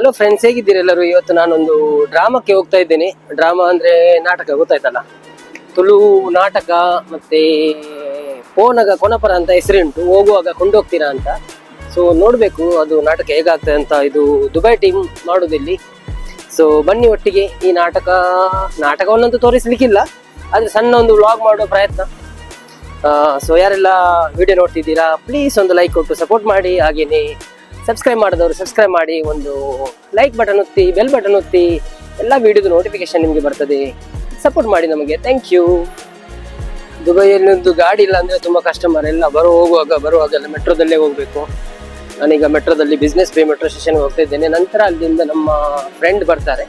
Hello friends, ಹೇಗಿದ್ದೀರಿ ಎಲ್ಲರೂ? ಇವತ್ತು ನಾನೊಂದು ಡ್ರಾಮಕ್ಕೆ ಹೋಗ್ತಾ ಇದ್ದೇನೆ. ಡ್ರಾಮಾ ಅಂದ್ರೆ ನಾಟಕ, ಗೊತ್ತಾಯ್ತಲ್ಲ? ತುಳು ನಾಟಕ. ಮತ್ತೆ ಪೋನಗ ಕೊನಪರ ಅಂತ ಹೆಸರುಂಟು, ಹೋಗುವಾಗ ಕೊಂಡೋಗ್ತೀರಾ ಅಂತ. ಸೊ ನೋಡ್ಬೇಕು ಅದು ನಾಟಕ ಹೇಗಾಗ್ತದೆ ಅಂತ. ಇದು ದುಬೈ ಟೀಮ್ ಮಾಡುದಿಲ್ಲಿ. ಸೊ ಬನ್ನಿ ಒಟ್ಟಿಗೆ ಈ ನಾಟಕವನ್ನಂತೂ ತೋರಿಸ್ಲಿಕ್ಕಿಲ್ಲ, ಆದ್ರೆ ಸಣ್ಣ ಒಂದು ವ್ಲಾಗ್ ಮಾಡೋ ಪ್ರಯತ್ನ. ಸೊ ಯಾರೆಲ್ಲ ವಿಡಿಯೋ ನೋಡ್ತಿದ್ದೀರಾ, ಪ್ಲೀಸ್ ಒಂದು ಲೈಕ್ ಕೊಟ್ಟು ಸಪೋರ್ಟ್ ಮಾಡಿ. ಹಾಗೇನೆ ಸಬ್ಸ್ಕ್ರೈಬ್ ಮಾಡದವರು ಸಬ್ಸ್ಕ್ರೈಬ್ ಮಾಡಿ, ಒಂದು ಲೈಕ್ ಬಟನ್ ಒತ್ತಿ, ಬೆಲ್ ಬಟನ್ ಒತ್ತಿ. ಎಲ್ಲ ವಿಡಿಯೋದ ನೋಟಿಫಿಕೇಶನ್ ನಿಮಗೆ ಬರ್ತದೆ. ಸಪೋರ್ಟ್ ಮಾಡಿ ನಮಗೆ. Thank you. ದುಬೈಯಲ್ಲಿ ಒಂದು ಗಾಡಿ ಇಲ್ಲ ಅಂದ್ರೆ ತುಂಬಾ ಕಸ್ಟಮರ್ ಎಲ್ಲ ಹೋಗುವಾಗ ಬರುವಾಗ ಎಲ್ಲ ಮೆಟ್ರೋದಲ್ಲೇ ಹೋಗ್ಬೇಕು. ನಾನೀಗ ಮೆಟ್ರೋದಲ್ಲಿ ಬಿಸ್ನೆಸ್ ಬೇ ಮೆಟ್ರೋ ಸ್ಟೇಷನ್ ಹೋಗ್ತಾ ಇದ್ದೇನೆ. ನಂತರ ಅಲ್ಲಿಂದ ನಮ್ಮ ಫ್ರೆಂಡ್ ಬರ್ತಾರೆ,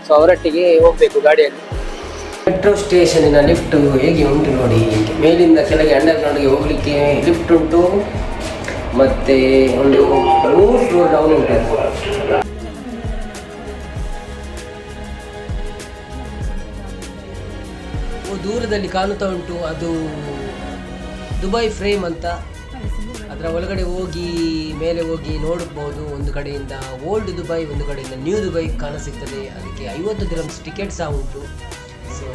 ಸೊ ಅವರೊಟ್ಟಿಗೆ ಹೋಗ್ಬೇಕು ಗಾಡಿಯಲ್ಲಿ. ಮೆಟ್ರೋ ಸ್ಟೇಷನಿನ ಲಿಫ್ಟ್ ಹೇಗೆ ಉಂಟು ನೋಡಿ. ಮೇಲಿಂದ ಕೆಳಗೆ ಅಂಡರ್ ಗ್ರೌಂಡ್ಗೆ ಹೋಗ್ಲಿಕ್ಕೆ ಲಿಫ್ಟ್ ಉಂಟು. ಮತ್ತೆ ಒಂದು ಮೂರು ಫ್ಲೋರ್ ಡೌನ್ ಉಂಟು. ದೂರದಲ್ಲಿ ಕಾಣುತ್ತಾ ಉಂಟು, ಅದು ದುಬೈ ಫ್ರೇಮ್ ಅಂತ. ಅದರ ಒಳಗಡೆ ಹೋಗಿ, ಮೇಲೆ ಹೋಗಿ ನೋಡಬಹುದು. ಒಂದು ಕಡೆಯಿಂದ ಓಲ್ಡ್ ದುಬೈ, ಒಂದು ಕಡೆಯಿಂದ ನ್ಯೂ ದುಬೈ ಕಾಣ ಸಿಗ್ತದೆ. ಅದಕ್ಕೆ 50 ದಿರಮ್ಸ್ ಟಿಕೆಟ್ ಸಹ ಉಂಟು. ಸೊ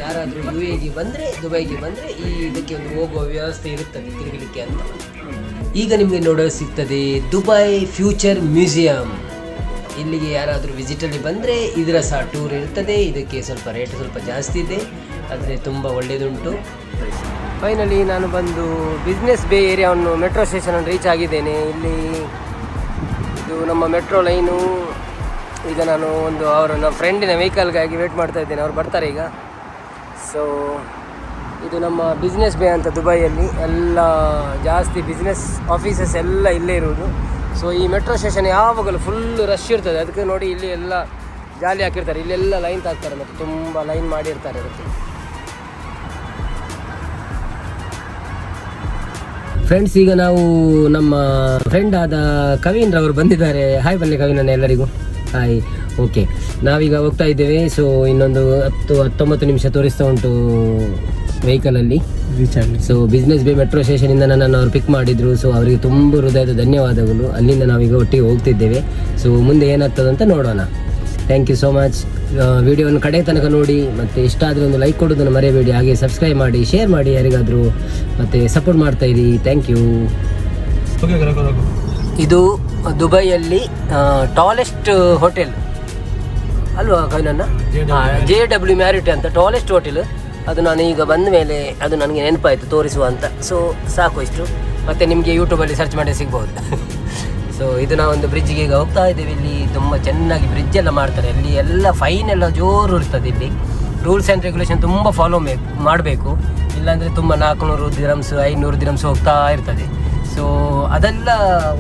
ಯಾರಾದರೂ ಯುಎಇಗೆ ಬಂದರೆ, ದುಬೈಗೆ ಬಂದರೆ ಈ ಇದಕ್ಕೆ ಒಂದು ಹೋಗುವ ವ್ಯವಸ್ಥೆ ಇರುತ್ತದೆ ತಿರುಗಲಿಕ್ಕೆ ಅಂತ. ಈಗ ನಿಮಗೆ ನೋಡಲು ಸಿಗ್ತದೆ ದುಬೈ ಫ್ಯೂಚರ್ ಮ್ಯೂಸಿಯಂ. ಇಲ್ಲಿಗೆ ಯಾರಾದರೂ ವಿಸಿಟಲ್ಲಿ ಬಂದರೆ ಇದರ ಸಹ ಟೂರ್ ಇರ್ತದೆ. ಇದಕ್ಕೆ ಸ್ವಲ್ಪ ರೇಟ್ ಸ್ವಲ್ಪ ಜಾಸ್ತಿ ಇದೆ, ಆದರೆ ತುಂಬ ಒಳ್ಳೆಯದುಂಟು. ಫೈನಲಿ ನಾನು ಬಂದು ಬಿಸ್ನೆಸ್ ಬೇ ಏರಿಯಾವನ್ನು ಮೆಟ್ರೋ ಸ್ಟೇಷನನ್ನು ರೀಚ್ ಆಗಿದ್ದೇನೆ. ಇಲ್ಲಿ ಇದು ನಮ್ಮ ಮೆಟ್ರೋ ಲೈನು. ಈಗ ನಾನು ಒಂದು ಅವರ ನಮ್ಮ ಫ್ರೆಂಡಿನ ವೆಹಿಕಲ್ಗಾಗಿ ವೇಟ್ ಮಾಡ್ತಾ ಇದ್ದೇನೆ. ಅವ್ರು ಬರ್ತಾರೆ ಈಗ. ಸೊ ಇದು ನಮ್ಮ ಬಿಸ್ನೆಸ್ ಬೇ ಅಂತ. ದುಬೈಯಲ್ಲಿ ಎಲ್ಲ ಜಾಸ್ತಿ ಬಿಸ್ನೆಸ್ ಆಫೀಸಸ್ ಎಲ್ಲ ಇಲ್ಲೇ ಇರುವುದು. ಸೊ ಈ ಮೆಟ್ರೋ ಸ್ಟೇಷನ್ ಯಾವಾಗಲೂ ಫುಲ್ ರಶ್ ಇರ್ತದೆ. ಅದಕ್ಕೆ ನೋಡಿ, ಇಲ್ಲಿ ಎಲ್ಲ ಜಾಲಿ ಹಾಕಿರ್ತಾರೆ, ಇಲ್ಲೆಲ್ಲ ಲೈನ್ ಹಾಕ್ತಾರೆ ಮತ್ತು ತುಂಬ ಲೈನ್ ಮಾಡಿರ್ತಾರೆ ಅದಕ್ಕೆ. ಫ್ರೆಂಡ್ಸ್, ಈಗ ನಾವು ನಮ್ಮ ಫ್ರೆಂಡ್ ಆದ ಕವೀನ್ ರವರು ಬಂದಿದ್ದಾರೆ. ಹಾಯ್ ಬನ್ನಿ ಕವೀನ್ ಅಣ್ಣ ಎಲ್ಲರಿಗೂ. ಹಾಯ್. ಓಕೆ, ನಾವೀಗ ಹೋಗ್ತಾ ಇದ್ದೇವೆ. ಸೊ ಇನ್ನೊಂದು 10-19 ನಿಮಿಷ ತೋರಿಸ್ತಾ ಉಂಟು ವೆಹಿಕಲಲ್ಲಿ. ರೀಚ್ ಆಗಲಿ. ಸೊ ಬಿಸ್ನೆಸ್ ಬೇ ಮೆಟ್ರೋ ಸ್ಟೇಷನಿಂದ ನನ್ನನ್ನು ಅವರು ಪಿಕ್ ಮಾಡಿದರು. ಸೊ ಅವರಿಗೆ ತುಂಬ ಹೃದಯದ ಧನ್ಯವಾದಗಳು. ಅಲ್ಲಿಂದ ನಾವೀಗ ಒಟ್ಟಿಗೆ ಹೋಗ್ತಿದ್ದೇವೆ. ಸೊ ಮುಂದೆ ಏನಾಗ್ತದೆ ಅಂತ ನೋಡೋಣ. Thank you so much. ವಿಡಿಯೋವನ್ನು ಕಡೆ ತನಕ ನೋಡಿ ಮತ್ತು ಇಷ್ಟ ಆದರೆ ಒಂದು ಲೈಕ್ ಕೊಡೋದನ್ನು ಮರೆಯಬೇಡಿ. ಹಾಗೆ ಸಬ್ಸ್ಕ್ರೈಬ್ ಮಾಡಿ, ಶೇರ್ ಮಾಡಿ ಯಾರಿಗಾದರೂ, ಮತ್ತು ಸಪೋರ್ಟ್ ಮಾಡ್ತಾ ಇರಿ. Thank you. Okay. ಇದು ದುಬೈಯಲ್ಲಿ ಟಾಲೆಸ್ಟ್ ಹೋಟೆಲ್ ಅಲ್ವಾ ಕವಿನನ್ನ? ಜೆ ಡಬ್ಲ್ಯೂ ಮ್ಯಾರಿಟ್ ಅಂತ ಟಾಲೆಸ್ಟ್ ಹೋಟೆಲ್ ಅದು. ನಾನು ಈಗ ಬಂದ ಮೇಲೆ ಅದು ನನಗೆ ನೆನಪಾಯಿತು ತೋರಿಸುವ ಅಂತ. ಸೊ ಸಾಕು ಇಷ್ಟು. ಮತ್ತು ನಿಮಗೆ ಯೂಟ್ಯೂಬಲ್ಲಿ ಸರ್ಚ್ ಮಾಡಿ ಸಿಗ್ಬೋದು. ಸೊ ಇದು ನಾವೊಂದು ಬ್ರಿಡ್ಜ್ಗೆ ಈಗ ಹೋಗ್ತಾ ಇದ್ದೇವೆ. ಇಲ್ಲಿ ತುಂಬ ಚೆನ್ನಾಗಿ ಬ್ರಿಡ್ಜ್ ಎಲ್ಲ ಮಾಡ್ತಾರೆ. ಅಲ್ಲಿ ಎಲ್ಲ ಫೈನ್ ಎಲ್ಲ ಜೋರು ಇರ್ತದೆ. ಇಲ್ಲಿ ರೂಲ್ಸ್ ಆ್ಯಂಡ್ ರೆಗ್ಯುಲೇಷನ್ ತುಂಬ ಫಾಲೋ ಮಾಡಬೇಕು. ಇಲ್ಲಾಂದರೆ ತುಂಬ 400 ದಿರಮ್ಸ್, 500 ದಿರಮ್ಸ್ ಹೋಗ್ತಾ ಇರ್ತದೆ. ಸೊ ಅದೆಲ್ಲ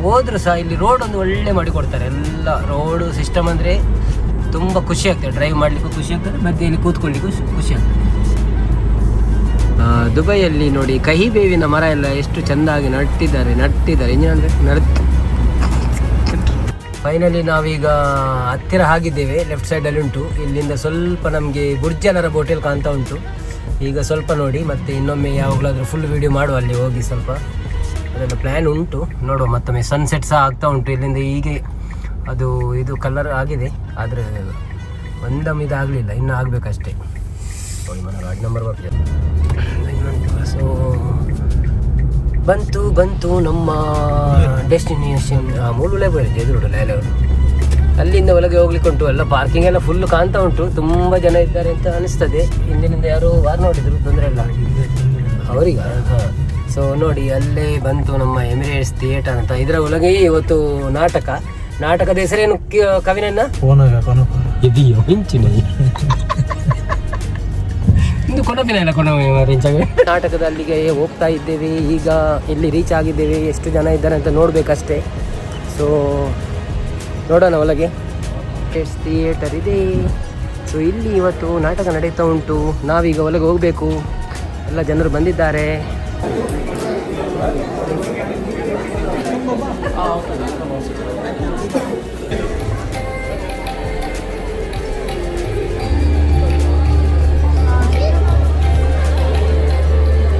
ಹೋದರೂ ಸಹ ಇಲ್ಲಿ ರೋಡ್ ಒಂದು ಒಳ್ಳೆ ಮಾಡಿ ಕೊಡ್ತಾರೆ. ಎಲ್ಲ ರೋಡು ಸಿಸ್ಟಮ್ ಅಂದರೆ ತುಂಬ ಖುಷಿ ಆಗ್ತದೆ. ಡ್ರೈವ್ ಮಾಡಲಿಕ್ಕೂ ಖುಷಿ ಆಗ್ತದೆ, ಮಧ್ಯೆಯಲ್ಲಿ ಕೂತ್ಕೊಳ್ಳಿಕ್ಕೂ ಖುಷಿ ಆಗ್ತದೆ. ದುಬೈಯಲ್ಲಿ ನೋಡಿ, ಕಹಿ ಬೇವಿನ ಮರ ಎಲ್ಲ ಎಷ್ಟು ಚೆಂದಾಗಿ ನಟ್ಟಿದ್ದಾರೆ ನಟ್ಟಿದ್ದಾರೆ ಇಂಜಿನ್ ನಡ್. ಫೈನಲಿ ನಾವೀಗ ಹತ್ತಿರ ಆಗಿದ್ದೇವೆ. ಲೆಫ್ಟ್ ಸೈಡಲ್ಲಿ ಉಂಟು. ಇಲ್ಲಿಂದ ಸ್ವಲ್ಪ ನಮಗೆ ಬುರ್ಜ್ ಅಲ್ ಅರಬ್ ಹೋಟೆಲ್ ಕಾಣ್ತಾ ಉಂಟು ಈಗ ಸ್ವಲ್ಪ ನೋಡಿ. ಮತ್ತೆ ಇನ್ನೊಮ್ಮೆ ಯಾವಾಗಲಾದರೂ ಫುಲ್ ವೀಡಿಯೋ ಮಾಡುವ. ಅಲ್ಲಿ ಹೋಗಿ ಸ್ವಲ್ಪ ಅದೆಲ್ಲ ಪ್ಲ್ಯಾನ್ ಉಂಟು, ನೋಡುವ. ಮತ್ತೊಮ್ಮೆ ಸನ್ಸೆಟ್ ಸಹ ಆಗ್ತಾ ಉಂಟು ಇಲ್ಲಿಂದ. ಹೀಗೆ ಅದು ಇದು ಕಲರ್ ಆಗಿದೆ, ಆದರೆ ಒಂದೊಮ್ಮೆ ಇದಾಗಲಿಲ್ಲ, ಇನ್ನೂ ಆಗಬೇಕಷ್ಟೇ. ನೋಡಿ, ಮನೆ ಗಾಡಿ ನಂಬರ್ ಬರ್ತದೆ. ಸೊ ಬಂತು ಬಂತು ನಮ್ಮ ಡೆಸ್ಟಿನೇಷನ್. ಮೂರು ಬರುತ್ತೆ ಎದುರು ಲೇಲೆ. ಅಲ್ಲಿಂದ ಒಳಗೆ ಹೋಗ್ಲಿಕ್ಕೆ ಉಂಟು. ಎಲ್ಲ ಪಾರ್ಕಿಂಗ್ ಎಲ್ಲ ಫುಲ್ ಕಾಣ್ತಾ ಉಂಟು. ತುಂಬ ಜನ ಇದ್ದಾರೆ ಅಂತ ಅನಿಸ್ತದೆ. ಹಿಂದಿನಿಂದ ಯಾರೋ ವಾರ್ ನೋಡಿದ್ರು, ತೊಂದರೆ ಇಲ್ಲ ಅವರೀಗ. ಹಾಂ, ಸೊ ನೋಡಿ, ಅಲ್ಲೇ ಬಂತು ನಮ್ಮ ಎಮಿರೇಟ್ಸ್ ಥಿಯೇಟರ್ ಅಂತ. ಇದರ ಒಳಗೆ ಇವತ್ತು ನಾಟಕ. ನಾಟಕದ ಹೆಸರೇನು ಕವಿನನ್ನ? ಪೋನಗ ಕೊನಪರ. ಇದೆಯೋ ಇಂಚಿನ ಇಂದು ಕೊನಪಿನ ಇಲ್ಲ ಕೊನ. ನಾಟಕದ ಅಲ್ಲಿಗೆ ಹೋಗ್ತಾ ಇದ್ದೇವೆ ಈಗ. ಇಲ್ಲಿ ರೀಚ್ ಆಗಿದ್ದೇವೆ. ಎಷ್ಟು ಜನ ಇದ್ದಾರೆ ಅಂತ ನೋಡಬೇಕಷ್ಟೇ. ಸೊ ನೋಡೋಣ ಒಳಗೆ. ಥಿಯೇಟರ್ ಇದೆ. ಸೊ ಇಲ್ಲಿ ಇವತ್ತು ನಾಟಕ ನಡೀತಾ ಉಂಟು. ನಾವೀಗ ಒಳಗೆ ಹೋಗಬೇಕು. ಎಲ್ಲ ಜನರು ಬಂದಿದ್ದಾರೆ.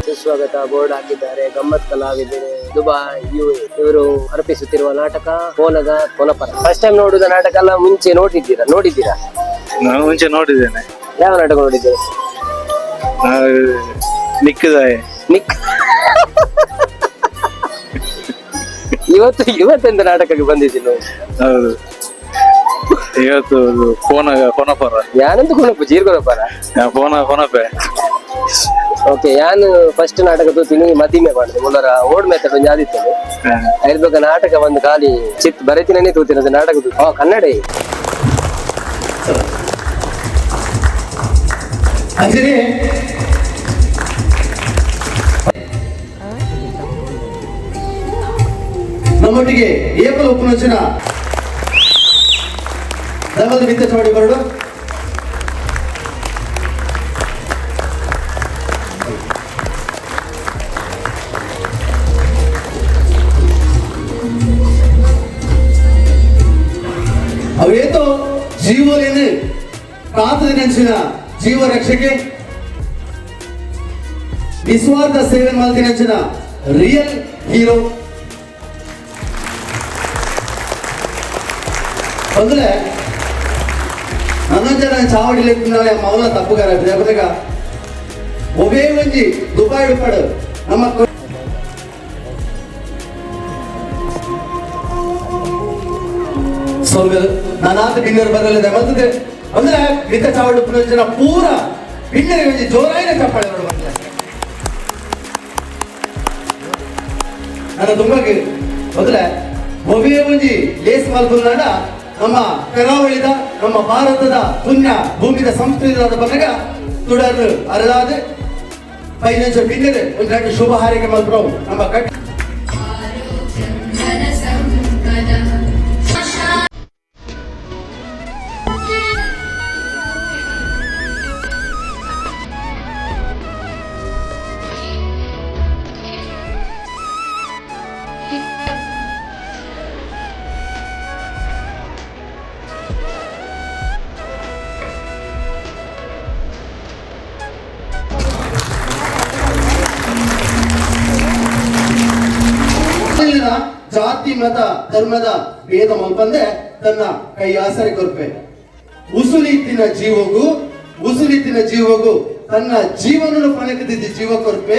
ಸುಸ್ವಾಗತ ಬೋರ್ಡ್ ಹಾಕಿದ್ದಾರೆ. ಗಮ್ಮತ್ ಕಲಾವಿದರು. ದುಬೈ ಯು ಇವರು ಅರ್ಪಿಸುತ್ತಿರುವ ನಾಟಕ ಕೋನಗ ಕೊನಪರ. ಫಸ್ಟ್ ಟೈಮ್ ನೋಡುದ ನಾಟಕ ಅಲ್ಲ, ಮುಂಚೆ ನೋಡಿದ್ದೀರಾ? ನೋಡಿದ್ದೀರಾ? ನಾನು ಮುಂಚೆ ನೋಡಿದ್ದೇನೆ. ಯಾವ ನಾಟಕ ನೋಡಿದ್ದೀರಾ? ನಾನು ನಿಕ್ಕದಾಯ. ನಿಕ್ ಇವತ್ತು ಇವತ್ತೆಂತ ನಾಟಕಕ್ಕೆ ಬಂದಿದ್ದೀನಿ ನೀವು? ಹೌದು, ಇವತ್ತು ಫೋನ ಕೊನಪರ. ಯಾನಂತ ಕೊನಪ್ಪ ಜೀರ್ ಕೊನಪರ. ಫೋನ ಕೊನಪೆ. ಓಕೆ, ಯಾನು ಫಸ್ಟ್ ನಾಟಕ ತೂತೀನಿ ಮದಿಮೆ ಮಾಡಿದೆ ಮುಲ್ಲರ ಓಡ್ ಮೆಥಡ್ ಒಂಜಿ ಆದಿತ್ತು. ಹೇಳ್ಬೇಕ ನಾಟಕ ಒಂದು ಖಾಲಿ ಚಿತ್ ಬರೆತಿನೇ ತೂತೀನಿ, ಅದು ನಾಟಕ ತೂ ಕನ್ನಡ. ಅಂಜಲಿ, ನಮ್ಮೊಟ್ಟಿಗೆ ಏಪಲ್ ಉಪ್ಪುನಂಚಿನ ದಮದ ಬಿತ್ತ ಚಾವಡಿ ಬರಡು. ಅವೇತೋ ಜೀವಲೇನು ಕಾತದಿನಂಚಿನ ಜೀವ ರಕ್ಷಕ್ಕೆ ನಿಸ್ವಾರ್ಥ ಸೇವೆ ಮಲ್ತಿನಂಚಿನ ರಿಯಲ್ ಹೀರೋ. ಅಂದ್ರೆ ನನ್ನ ಚಾವಡಿ ಲೆಕ್ಕನಾಳೆ ಮೌನ ತಪ್ಪುಗಾರ ದೇವತೆಗ ಒವೇ ಒಂಜಿ ದುಬಾಯ್ ಉಪ್ಪಡು ನಮ್ಮ ಸೊಲ್ಗಲ್ ನಾನಾತ ಬಿನ್ನರ್ ಬರಲಿದೆ ಮತ್ತದೆ. ಅಂದ್ರೆ ಮಿತ್ತ ಚಾವಡಿ ಉಪ್ಪುನಂಚಿನ ಪೂರ ಬಿನ್ನರಿಗೆ ಒಂಜಿ ಜೋರಾಯಿನ ಚಪ್ಪಾಳೆ ನೋಡು ಬಂದ್ರೆ. ನನ್ನ ತುಂಬಕ್ಕೆ ಮೊದಲೇ ಒವೇ ಒಂಜಿ ಲೇಸ್ ಮಲ್ಪುನಾಡ ನಮ್ಮ ಕರಾವಳಿದ ನಮ್ಮ ಭಾರತದ ಪುಣ್ಯ ಭೂಮಿದ ಸಂಸ್ಕೃತಿಯಾದ ಬನ್ನಗ ತುಡರ್ ಅರಳಾದ ಪೈನಂಚ ಬಿನ್ನರೆ ಒಂದು ಎರಡು ಶುಭ ಹಾರೈಕೆ ಮಲ್ಪುನವು ನಮ್ಮ ಕಟ್ ಇಲ್ಲಿನ ಜಾತಿ ಮತ ಧರ್ಮದ ಭೇದ ಮಲ್ಪಂದೆ ತನ್ನ ಕೈ ಆಸರೆ ಕೊರ್ಪೆ. ಉಸುಲಿತ್ತಿನ ಜೀವಗೂ ಉಸುಲಿತ್ತಿನ ಜೀವಗೂ ತನ್ನ ಜೀವನನು ಪಣಕದಿದ್ದ ಜೀವ ಕೊರ್ಪೆ.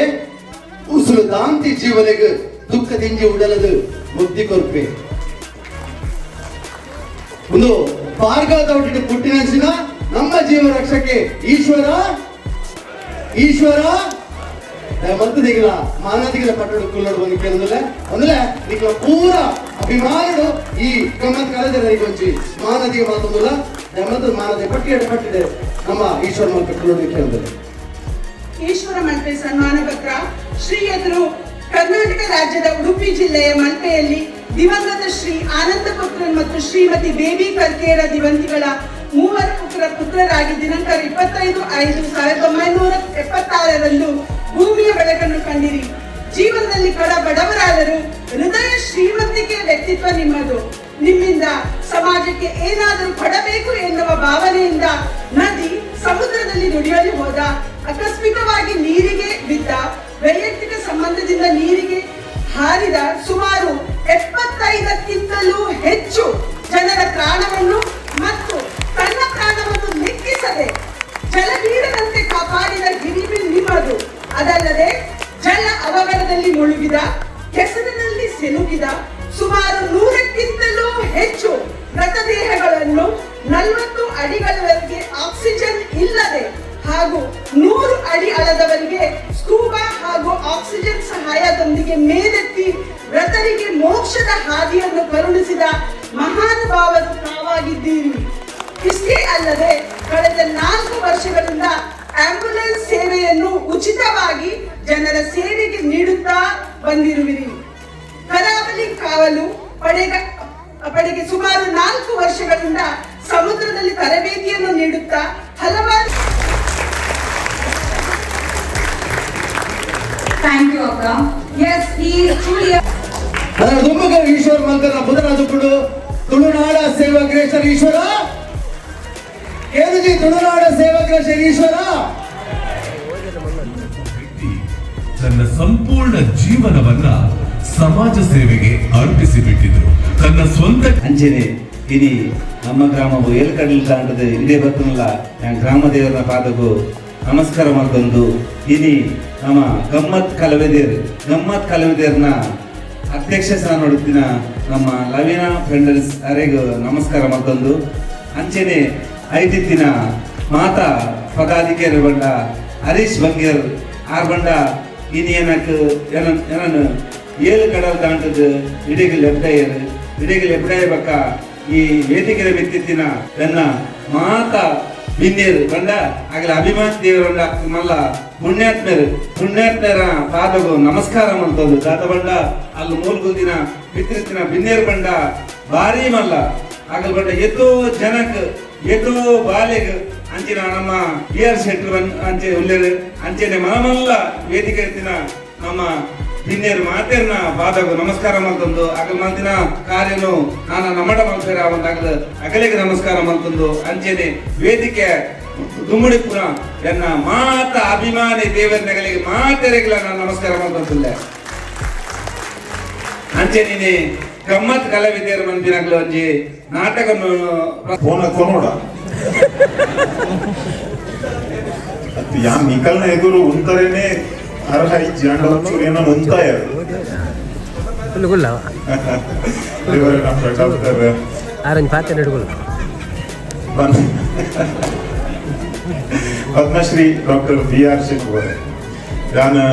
ಉಸುಲು ದಾಂತಿ ಜೀವನಿಗೆ ದುಃಖ ದಿಂಜಿ ಉಡಲದು ಮುಕ್ತಿ ಕೊರ್ಪೆ. ಒಂದು ಭಾರ್ಗವದ ಪುಟ್ಟಿನಂಚಿನ ನಮ್ಮ ಜೀವ ರಕ್ಷಕ್ಕೆ ಈಶ್ವರ ಈಶ್ವರ ಮಂತದಿಗಿಲ ಮಾನದಿಗಿಲ ಪಟ್ಟಣ ಕುಲ್ಲಡು ಒಂದು ಕೇಳಿದ್ರೆ ಅಂದ್ರೆ ನಿಕ್ಲ ಪೂರ ಅಭಿಮಾನಡು ಈ ಗಮ್ಮತ್ ಕಳೆದರೆ ಒಂಜಿ ಮಾನದಿಗೆ ಮಾತೊಂದುಲ್ಲ ದಯಮಂತ ಮಾನದಿ ಪಟ್ಟಿಯಡೆ ಪಟ್ಟಿದೆ ನಮ್ಮ ಈಶ್ವರ ಮಲ್ಪ ಕುಲ್ಲಡು ಕೇಳಿದ್ರೆ. ಈಶ್ವರ ಮಲ್ಪೆ ಸನ್ಮಾನ ಪತ್ರ. ಶ್ರೀ ಎದುರು ಕರ್ನಾಟಕ ರಾಜ್ಯದ ಉಡುಪಿ ಜಿಲ್ಲೆಯ ಮಲ್ಪೆಯಲ್ಲಿ ದಿವಂಗತ ಶ್ರೀ ಆನಂದ ಪುತ್ರನ್ ಮತ್ತು ಶ್ರೀಮತಿ ಬೇಬಿ ಕರ್ಕೇರ ದಿವಂತಿಗಳ ಮೂವರು ಪುತ್ರರಾಗಿ ದಿನಾಂಕ 25-5-1976ರಂದು ಭೂಮಿಯ ಬೆಳಕನ್ನು ಕಂಡಿರಿ. ಜೀವನದಲ್ಲಿ ಕಡ ಬಡವರಾದರೂ ಹೃದಯ ಶ್ರೀಮಂತಿಕೆಯ ವ್ಯಕ್ತಿತ್ವ ನಿಮ್ಮದು. ನಿಮ್ಮಿಂದ ಸಮಾಜಕ್ಕೆ ಏನಾದರೂ ಕೊಡಬೇಕು ಎನ್ನುವ ಭಾವನೆಯಿಂದ ನದಿ ಸಮುದ್ರದಲ್ಲಿ ನುಡಿಯಲು ಹೋದ, ಆಕಸ್ಮಿಕವಾಗಿ ನೀರಿಗೆ ಬಿದ್ದ, ವೈಯಕ್ತಿಕ ಸಂಬಂಧದಿಂದ ನೀರಿಗೆ ಹಾರಿದ ಸುಮಾರು 75ಕ್ಕಿಂತಲೂ ಹೆಚ್ಚು ಜನರ ಪ್ರಾಣವನ್ನು ಮತ್ತು ತನ್ನ ಪ್ರಾಣವನ್ನು ಲೆಕ್ಕಿಸದೆ ಜಲವೀರನಂತೆ ಕಾಪಾಡಿದ ಹಿರಿಮೆ ನಿಮ್ಮದು. ಅದಲ್ಲದೆ ಜಲ ಅವಘಡದಲ್ಲಿ ಮುಳುಗಿದ, ಕೆಸರಿನಲ್ಲಿ ಸಿಲುಕಿದ ಸುಮಾರು 100ಕ್ಕಿಂತಲೂ ಹೆಚ್ಚು ಮೃತದೇಹಗಳನ್ನು 40 ಅಡಿಗಳವರೆಗೆ ಆಕ್ಸಿಜನ್ ಇಲ್ಲದೆ ಹಾಗೂ 100 ಅಡಿ ಅಳದವರಿಗೆ ಸ್ಕೂಬಾ ಹಾಗೂ ಆಕ್ಸಿಜನ್ ಸಹಾಯದೊಂದಿಗೆ ಮೇಲೆತ್ತಿ ಮೃತರಿಗೆ ಮೋಕ್ಷದ ಹಾದಿಯನ್ನು ಕರುಣಿಸಿದ ಮಹಾನುಭಾವರು ತಾವಾಗಿದ್ದೀರಿ. ಇಷ್ಟೇ ಅಲ್ಲದೆ ಕಳೆದ 4 ವರ್ಷಗಳಿಂದ ಆಂಬ್ಯುಲೆನ್ಸ್ ಸೇವೆಯನ್ನು ಉಚಿತವಾಗಿ ಜನರ ಸೇವೆಗೆ ನೀಡುತ್ತಾ ಬಂದಿರುವಿರಿ. ಕರಾವಳಿ ಕಾವಲು ಪಡೆಗೆ ಸುಮಾರು 4 ವರ್ಷಗಳಿಂದ ಸಮುದ್ರದಲ್ಲಿ ತರಬೇತಿಯನ್ನು ನೀಡುತ್ತಾ ಹಲವಾರು Thank you, Akka. Yes, he is truly a ಅದರ ದುಮ್ಮಗ ಈಶ್ವರ ಮಲ್ಕರ್ನ ಪುದರಾಜುಕುಡು ತುಳುನಾಡ ಸೇವಾಗ್ರೇಶ್ವರ ಈಶ್ವರ ಕೇಳುಜಿ ತುಳುನಾಡ ಸೇವಾಗ್ರೇಶ್ವರ ಈಶ್ವರ. ವ್ಯಕ್ತಿ ತನ್ನ ಸಂಪೂರ್ಣ ಜೀವನವನ್ನ ಸಮಾಜ ಸೇವೆಗೆ ಅರ್ಪಿಸಿಬಿಟ್ಟಿದ್ರು. ತನ್ನ ಸ್ವಂತ ಅಂಚೆನೆ ಇನಿ ನಮ್ಮ ಗ್ರಾಮವು ಏಳು ದಾಂಡದ ಇಡೇ ಬತ್ತನಲ್ಲ ಗ್ರಾಮ ದೇವರ ಪಾದಗೂ ನಮಸ್ಕಾರ ಮಾಡ್ತಂದು ಇನಿ ನಮ್ಮ ಗಮ್ಮತ್ ಕಲವೆದೇರ್ ಗಮ್ಮತ್ ಕಲವೆದೇರ್ನ ಅಧ್ಯಕ್ಷ ಸ್ಥಾನ ನಮ್ಮ ಲವೀನಾ ಫ್ರೆಂಡರ್ಸ್ ಅರೆಗೂ ನಮಸ್ಕಾರ ಮಾಡ್ತಂದು ಅಂಚೆನೆ ಐಟಿತ್ತಿನ ಮಾತಾ ಪದಾಧಿಕಾರಿ ಬಂಡ ಹರೀಶ್ ಬಂಗೇರ್ ಆರ್ ಬಂಡ ಇನಿ ಏನಕ್ಕೆ ಏನನ್ನು ಏಳು ಕಡಲ್ ದಾಂಟದ ಇಡೀ ಲೆಪ್ಟಾಯರ್ ಇಡೀ ಲೆಪ್ಟಾಯ ಬಕ್ಕ ಈ ವೇದಿಕೆ ಮೆತ್ತಿತ್ತಿನ ನನ್ನ ಮಾತಾ ಬಿನ್ನೇರು ಬಂಡ ಆಗಲ ಅಭಿಮಾನ್ ದೇವರಂಡ ಮಲ್ಲ ಪುಣ್ಯಾತ್ಮರು ಪುಣ್ಯಾತ್ಮರ ಪಾದಗು ನಮಸ್ಕಾರ ಮಾಡ್ತದ್ದು ದಾತ ಬಂಡ ಅಲ್ಲಿ ಮೂಲ್ಗುಲ್ದಿನ ಪಿತೃತ್ತಿನ ಬಿನ್ನೇರು ಬಂಡ ಭಾರಿ ಮಲ್ಲ ಆಗಲ್ ಬಂಡ ಎತ್ತೋ ಜನಕ್ ಎತ್ತೋ ಬಾಲೆಗ್ ಅಂಚಿನ ನಮ್ಮ ಬಿ ಆರ್ ಶೆಟ್ಟರ್ ಅಂಚೆ ಉಲ್ಲೇರು ಅಂಚೆನೆ ಮನಮಲ್ಲ ವೇದಿಕೆ ಇರ್ತಿನ ನಮ್ಮ ಬಿನ್ನೇರು ಮಾತೇರ್ನ ಪಾದಗು ನಮಸ್ಕಾರ ಮಾಡ್ತಂದು ಅಗಲ್ ಮಂತಿನ ಕಾರ್ಯನು ನಾನು ನಮಟ ಮಲ್ಪೇರ ಒಂದು ಅಗಲ ಅಗಲಿಗೆ ನಮಸ್ಕಾರ ಮಾಡ್ತಂದು ಅಂಚೆನೆ ವೇದಿಕೆ ದುಮ್ಮಡಿಪುರ ಎನ್ನ ಮಾತ ಅಭಿಮಾನಿ ದೇವರನಗಲಿಗೆ ಮಾತೆರೆಗಳ ನಾನು ನಮಸ್ಕಾರ ಮಾಡ್ತಂತಿಲ್ಲ. ಅಂಚೆ ನೀನೆ ಗಮ್ಮತ್ ಕಲಾವಿದರ ಮಂದಿನಗಳು ಒಂಜಿ ನಾಟಕ ಫೋನ ಕೊನೋಡ ಯಾನ್ ನಿಕಲ್ನ ಎದುರು ಉಂತರೇನೆ ಅರ್ಹ ಇಜ್ಜಿ ಅಂಡ ಒಂಚೂರು ಏನೋ ಉಂತಾಯ ಇವರು ನಮ್ಮ ಡಾಕ್ಟರ್ ಆರೆಂಜ್ ಪಾತೆ ನಡುಗುಲ್ಲ Padmashri doctor B R Shetty. ನಾನು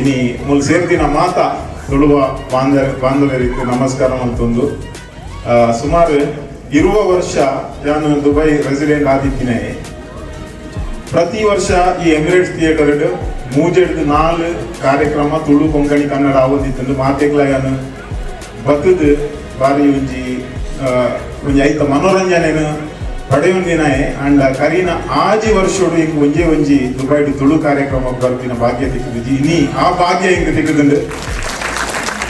ಇನಿ ಮುಲ್ ಸೇರ್ದಿನ ಮಾತಾ ತುಳುವ ಬಾಂಧವ್ಯರಿಗೆ ನಮಸ್ಕಾರ ಅಂತಂದು ಸುಮಾರು ಇರುವ ವರ್ಷ ನಾನು ದುಬೈ ರೆಸಿಡೆಂಟ್ ಆದಿತ್ತಿನೇ. ಪ್ರತಿ ವರ್ಷ ಈ ಎಮಿರೇಟ್ಸ್ ಥಿಯೇಟರ್ ಮೂಜೆಡ್ದು 4 ಕಾರ್ಯಕ್ರಮ ತುಳು ಕೊಂಕಣಿ ಕನ್ನಡ ಆವೊಂದಿತ್ತು. ಮಾತೆಗ್ಲ ಯಾನು ಬತ್ತದು ಬಾರಿ ಒಂಜಿ ಒಂಜಿ ಐತ ಮನೋರಂಜನೆನು ಪಡೆಯೊಂದಿನಾಯೆ. ಅಂಡ ಕರೀನ ಆಜಿ ವರ್ಷೋಡು ಇಂಕ್ ಒಂಜೇ ಒಂಜಿ ದುಬೈಡ್ ತುಳು ಕಾರ್ಯಕ್ರಮ ಬರ್ತಿನ ಭಾಗ್ಯ ತಿಕ್ಕುದು. ಇನಿ ಆ ಭಾಗ್ಯ ಇಂಕ್ ತಿಕ್ಕುದುಂಡು.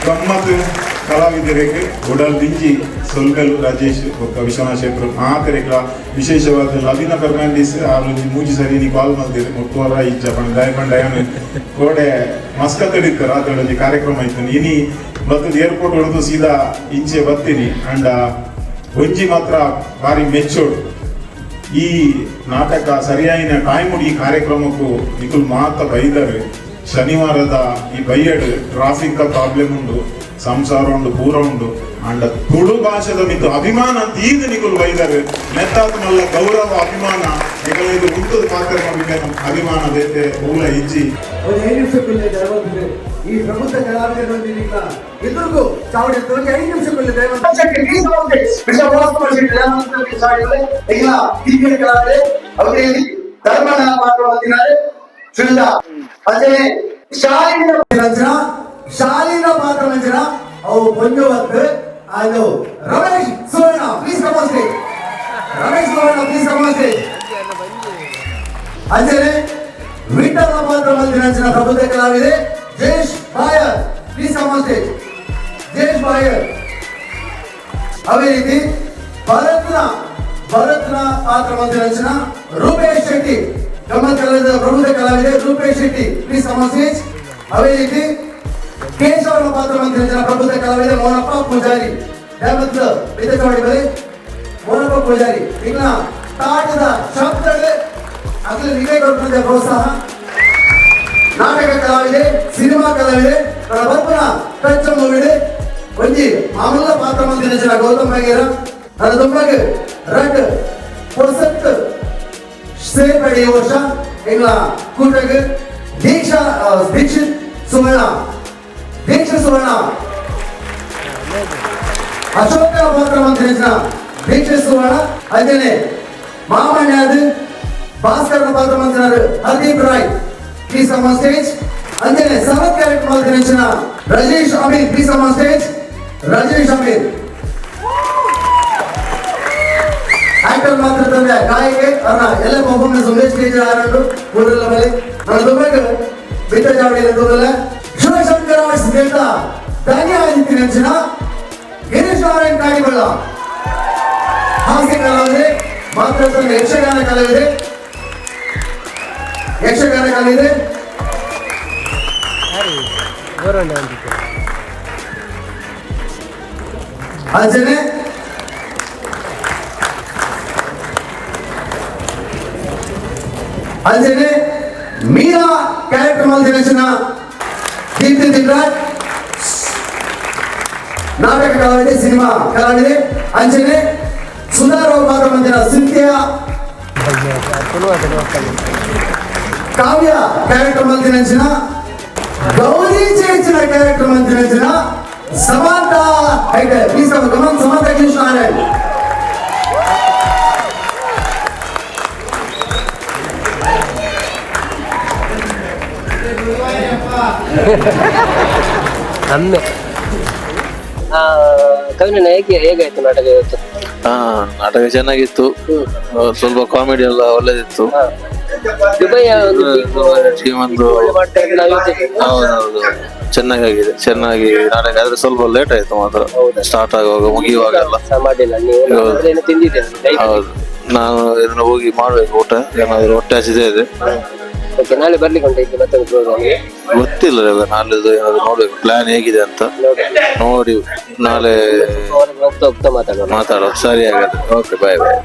ಗಮ್ಮತ್ ಕಲಾವಿದರಿಗೆ ಉಡಲ್ ದಿಂಜಿ ಸೊಲ್ಗಲು ರಾಜೇಶ್ ಬೊಕ್ಕ ವಿಶ್ವನಾಥ್ ಶೆಟ್ರು ಮಾತೆರೆಗ್ಲ ವಿಶೇಷವಾದ ಲವಿನ ಫೆರ್ನಾಂಡಿಸ್ ಆರೊಂಜಿ ಮೂಜಿ ಸರಿ ನೀ ಕಾಲ್ ಮಲ್ದಿರು ಮುಟ್ಟುವರ ಇಜ್ಜ ಪಂಡ ದಾಯ ಪಂಡ ಕೋಡೆ ಮಸ್ಕತ್ ರಾತ್ರಿ ಒಂಜಿ ಕಾರ್ಯಕ್ರಮ ಇತ್ತು. ಇನಿ ಬತ್ತದ ಏರ್ಪೋರ್ಟ್ ಹೊಡೆದು ಸೀದಾ ಇಂಚೆ ಬತ್ತೀನಿ. ಅಂಡ ಒಂಜಿ ಮಾತ್ರ ಭಾರಿ ಮೆಚ್ಚೋಡು ಈ ನಾಟಕ ಸರಿಯಾಯಿನ ಟೈಮ್ ಈ ಕಾರ್ಯಕ್ರಮಕ್ಕೂ ನಿಕುಲ್ ಮಾತ ಬೈದರು. ಶನಿವಾರದ ಈ ಬೈಯಡ್ ಟ್ರಾಫಿಕ್ ಪ್ರಾಬ್ಲಮ್ ಉಂಡು, ಸಂಸಾರ ಉಂಡು, ಪೂರ ಉಂಡು. ಅಂಡ ತುಳು ಭಾಷೆದ ಮಿತ್ತು ಅಭಿಮಾನ ಅಂತ ಈಗ ನಿಕುಲ್ ಬೈದರು ಮೆತ್ತಾದ ಮಲ್ಲ ಗೌರವ ಅಭಿಮಾನ ನಿಕಲ್ ಉಂಟು ಪಾತ್ರ ಅಭಿಮಾನ ಬೇತೆ ಊಲ ಇಜ್ಜಿ. ಒಂದು 5 ನಿಮಿಷಕ್ಕಲ್ಲೇ ದಯವಂತಿದೆ ಈ ಪ್ರಬುದ್ಧ ಕಲಾವಿದರೊಂದಿಗೆ ಎದುರಿಗೂ ಚಾವಡಿ 5 ನಿಮಿಷಕ್ಕಲ್ಲೇ ದಯವಂತ ಅವರಲ್ಲಿ ಧರ್ಮನ ಮಾತ್ರ ಸುಳ್ಳ ಅದೇ ಶಾಲಿನ ರಚನಾ ಶಾಲಿನ ಪಾತ್ರ ಮಂಜನ ಅವು ಪೊಂಜುವತ್ತು ಅದು Ramesh Suvarna please come on stage. Ramesh Suvarna please come on stage. ಅಂಜನೆ ವಿಠಲ ಪಾತ್ರ ಮಂದಿರಂಜನ ಪ್ರಬುದ್ಧ ಕಲಾವಿದೆ Jayesh Bayar please come on stage. Jayesh Bayar. ಅದೇ ರೀತಿ ಭರತ್ನ ಪಾತ್ರ ಮಂದಿರಂಜನ ರೂಪೇಶ್ ಶೆಟ್ಟಿ ಗಮ್ಮತ್ ಕಲಾವಿದ ಪ್ರಬುದ್ಧ ಕಲಾವಿದೆ Rupesh Shetty please come on stage. ಅದೇ ರೀತಿ ಕೇಶವನ ಪಾತ್ರ ಮಂದಿರಂಜನ ಪ್ರಬುದ್ಧ ಕಲಾವಿದ ಮೋನಪ್ಪ ಪೂಜಾರಿ ದಯಮತ್ತು ಬಿದ್ದಚವಾಡಿ ಬಲೆ ಮೋನಪ್ಪ ಪೂಜಾರಿ ಇನ್ನ ತಾಟದ ಶಬ್ದಗಳು ಅಗಲ ವಿವೇಕ ಪ್ರೋತ್ಸಾಹ. ನಾಟಕ ಕಲಾವಿದೆ ಸಿನಿಮಾ ಕಲಾವಿದೆ ಬರ್ಪನ ಟಚ್ ಮೂವಿಡೆ ಒಂಜಿ ಮಾಮೂಲ ಪಾತ್ರ ಮಂದಿರಂಜನ ಗೌತಮ್ ಬಗೇರ ನನ್ನ ತುಂಬಾಗ ರಡ್ ಪೊಸತ್ ಸೇರ್ಪಡೆ ಈ ವರ್ಷ ಎಂಗ್ಲ ಕೂಟಗ್ ದೀಕ್ಷಾ ದೀಕ್ಷಿತ್ ಸುವರ್ಣ ದೀಕ್ಷಾ ಸುವರ್ಣ ಅಶೋಕ ಪಾತ್ರ ಮಂತ್ರಿನ ದೀಕ್ಷಾ ಸುವರ್ಣ ಅಂಜನೆ ಮಾಮಣ್ಯಾದ ಭಾಸ್ಕರನ ಪಾತ್ರ ಮಂತ್ರಿನಾರು Hardeep Rai please come on stage. ಅಂಜನೆ ಸರತ್ ಕ್ಯಾರೆಕ್ಟರ್ ಮಂತ್ರಿನ Rajesh Ameer please come on stage. Rajesh Ameer actor ಮಾತ್ರ ತಂದೆ ಗಾಯಕೆ ಅವರ ಎಲ್ಲ ಪರ್ಫಾರ್ಮೆನ್ಸ್ ಒಂದೇ ಸ್ಟೇಜ್ ಆರಂಡು ಊರೆಲ್ಲ ಮೇಲೆ ನನ್ನ ದುಬೈಗೆ ಬಿಟ್ಟ ಜಾವಡಿಯಲ್ಲಿ ತೋದಲ್ಲ ಶಿವಶಂಕರ ಆರ್ಟ್ಸ್ ಧನ್ಯ ಆದಿತ್ಯ ಗಿರೀಶ್ ನಾರಾಯಣ್ ಕಾಡಿಬಳ್ಳ ಹಾಸ್ಯ ಕಲಾವಿದೆ ಮಾತ್ರ ತಂದೆ ಯಕ್ಷಗಾನ ಕಲಾವಿದೆ ಯಕ್ಷಗಾನ ಕಲಾವಿದೆ. ಯಾರು ಗೌರವಣ್ಣ ಅಂತಿತ್ತು. ಅಂಚನೆ ಅಂಚನೆ ಮೀರಾ ಕ್ಯಾರೆಕ್ಟರ್ ಮಲ್ದಿನ ದೀಪ್ತಿ ದಿನ್ರಾಜ್, ನಾಟಕ ಕಲಾವಿದೆ, ಸಿನಿಮಾ ಕಲಾವಿದೆ. ಅಂಚನೆ ಸುಧಾರಾವ್ ಪಾತ್ರ ಮಂದಿರ ಸಿಂಥಿಯಾ, ಕಾವ್ಯ ಕ್ಯಾರೆಕ್ಟರ್ ಮಲ್ದಿನ ಗೌರಿ ಚೇಚಿನ ಕ್ಯಾರೆಕ್ಟರ್ ಮಲ್ದಿನ ಸಮಾಂತ Hegde. Please come on Samantha Krishna Narayan. ಅಮ್ಮೆ ಕವಿನ, ಹೇಗೆ ಹೇಗಾಯ್ತು ನಾಟಕ ಇವತ್ತು? ಹಾ, ನಾಟಕ ಚೆನ್ನಾಗಿತ್ತು. ಸ್ವಲ್ಪ ಕಾಮಿಡಿ ಎಲ್ಲ ಒಳ್ಳೇದಿತ್ತು. ದುಬೈಯ ಒಂದು ಟೀಮ್ ಒಂದು ಒಳ್ಳೆ ಮಾಡ್ತಾರೆ ಅಂತ ನಾವು ಯೋಚಿಸಿದ್ವಿ. ಹೌದೌದು, ಚೆನ್ನಾಗಾಗಿದೆ, ಚೆನ್ನಾಗಿ ನಾಟಕ. ಆದ್ರೆ ಸ್ವಲ್ಪ ಲೇಟ್ ಆಯ್ತು ಮಾತ್ರ, ಸ್ಟಾರ್ಟ್ ಆಗುವಾಗ, ಮುಗಿಯುವಾಗ ಎಲ್ಲ. ಸಹ ಮಾಡಿಲ್ಲ ನೀವು. ನಾನು ಮೊದಲೇ ಏನೋ ತಿಂದಿದ್ದೇನೆ ದಯವಿಟ್ಟು. ಹೌದು, ನಾನು ಇದನ್ನ ಹೋಗಿ ಮಾಡ್ಬೇಕು ಊಟ ಏನಾದ್ರು, ಹೊಟ್ಟೆ ಹಸಿದೇ ಇದೆ. ಓಕೆ, ನಾಳೆ ಬರ್ಲಿಕ್ಕೆ ಉಂಟು ಇಲ್ಲಿ ಮತ್ತೊಂದು ಪ್ರೋಗ್ರಾಮ್ಗೆ? ಗೊತ್ತಿಲ್ಲ ಇವಾಗ, ನಾಳೆದು ಏನಾದ್ರು ನೋಡ್ಬೇಕು, ಪ್ಲಾನ್ ಹೇಗಿದೆ ಅಂತ ನೋಡಿ ನಾಳೆ. ಹೊರಗೆ ಹೋಗ್ತಾ ಹೋಗ್ತಾ ಮಾತಾಡೋಣ. ಮಾತಾಡೋ, ಸರಿ ಹಾಗಾದ್ರೆ. Okay, bye bye.